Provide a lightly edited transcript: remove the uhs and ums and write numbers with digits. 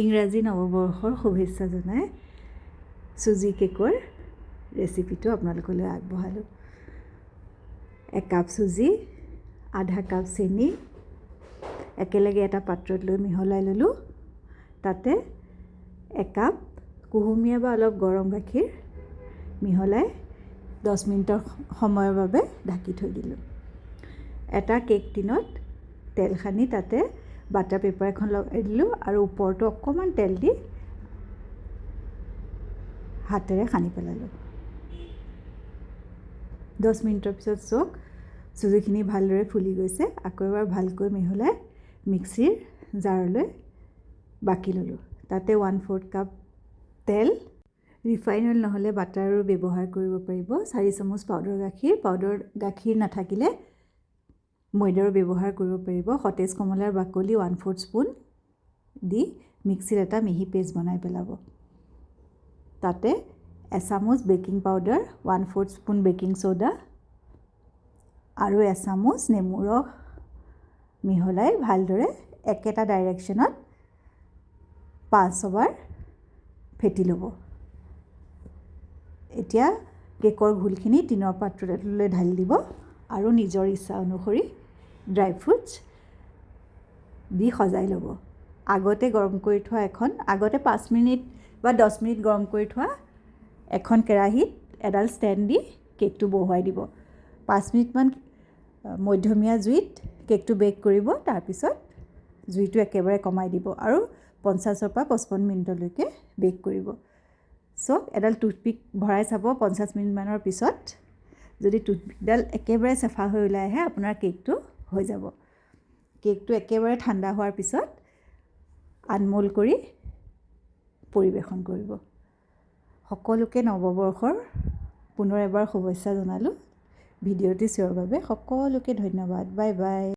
ইংৰাজী নৱবৰ্ষৰ শুভেচ্ছা জনাই চুজি কেকৰ ৰেচিপিটো আপোনালোকলৈ আগবঢ়ালোঁ। একাপ চুজি, আধা কাপ চেনি একেলগে এটা পাত্ৰত লৈ মিহলাই ল'লোঁ। তাতে একাপ কুহুমীয়া বা অলপ গৰম গাখীৰ মিহলাই 10 মিনিটৰ সময়ৰ বাবে ঢাকি থৈ দিলোঁ। এটা কেক টিনত তেল সানি তাতে বাটাৰ পেপাৰ এখন লগাই দিলোঁ আৰু ওপৰটো অকণমান তেল দি হাতেৰে সানি পেলালোঁ। 10 মিনিটৰ পিছত চাওক, চুজিখিনি ভালদৰে ফুলি গৈছে। আকৌ এবাৰ ভালকৈ মিহলাই মিক্সিৰ জাৰলৈ বাকি ল'লোঁ। তাতে 1/4 কাপ তেল, ৰিফাইন অইল নহ'লে বাটাৰো ব্যৱহাৰ কৰিব পাৰিব, 4 চামুচ পাউডাৰ গাখীৰ, পাউডাৰ গাখীৰ নাথাকিলে ময়দাৰো ব্যৱহাৰ কৰিব পাৰিব, সতেজ কমলাৰ বাকলি 1/4 স্পুন দি মিক্সিত এটা মিহি পেষ্ট বনাই পেলাব। তাতে এচামুচ baking powder, 1/4 spoon baking soda আৰু এচামুচ নেমু ৰস মিহলাই ভালদৰে একেটা ডাইৰেকশ্যনত পাঁচ ছবাৰ ফেটি ল'ব। এতিয়া কেকৰ ঘোলখিনি টিনৰ পাত্ৰলৈ ঢালি দিব আৰু নিজৰ ইচ্ছা অনুসৰি ড্ৰাই ফ্ৰুটছ দি সজাই ল'ব। আগতে গৰম কৰি থোৱা এখন, আগতে 5 মিনিট বা 10 মিনিট গৰম কৰি থোৱা এখন কেৰাহীত এডাল ষ্টেণ্ড দি কেকটো বহুৱাই দিব। 5 মিনিটমান মধ্যমীয়া জুইত কেকটো বেক কৰিব। তাৰপিছত জুইটো একেবাৰে কমাই দিব আৰু 50ৰ পৰা 55 মিনিটলৈকে বেক কৰিব। চাওক, এডাল টুথপিক ভৰাই চাব। 50 মিনিটমানৰ পিছত যদি টুথপিকডাল একেবাৰে চাফা হৈ ওলাই আহে, আপোনাৰ কেকটো হৈ যাব। কেকটো একেবাৰে ঠাণ্ডা হোৱাৰ পিছত আনমোল্ড কৰি পৰিৱেশন কৰিব। সকলোকে নৱবৰ্ষৰ পুনৰ এবাৰ শুভেচ্ছা জনালোঁ। ভিডিঅ'টি চোৱাৰ বাবে সকলোকে ধন্যবাদ। Bye bye.